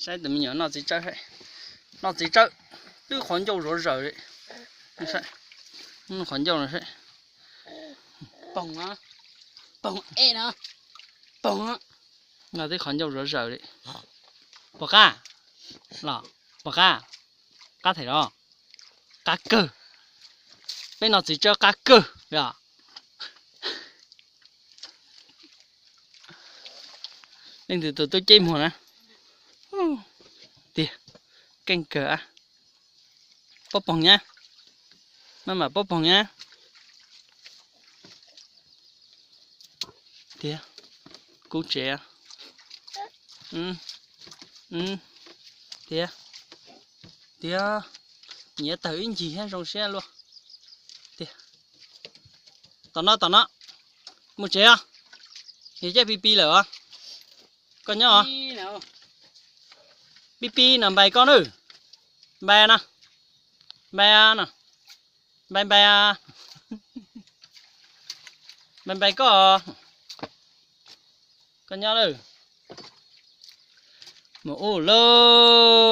Saib tus me nyuam noj txiv tsawb, noj txiv tsawb, twb qhov ncauj zuav zaws li. Qhov ncauj no, poog, poog e no, poog, noj twb qhov ncauj zuav zaws li. Puas qab los? Puas qab? Qab them los? Qab kawg. Peb noj txiv tsawb qab kawg os. Leej twg tus tub ceb muag na? Tiag, keej kawg. Pob poog nyab, maj mam pob poog nyab. Tiag, kub tsev. Tiag, tiag, nyiav tawg ib ncig thiab zoo siab luaj. Tiag, tom no tom no, mus tsev os. Yog caj pi pi lawm os. Koj nyob os. Pi pi no npais koj na. Npais no, npais no, npais npais, npais npais koj. Koj nyob lawm. Mus ub lauj.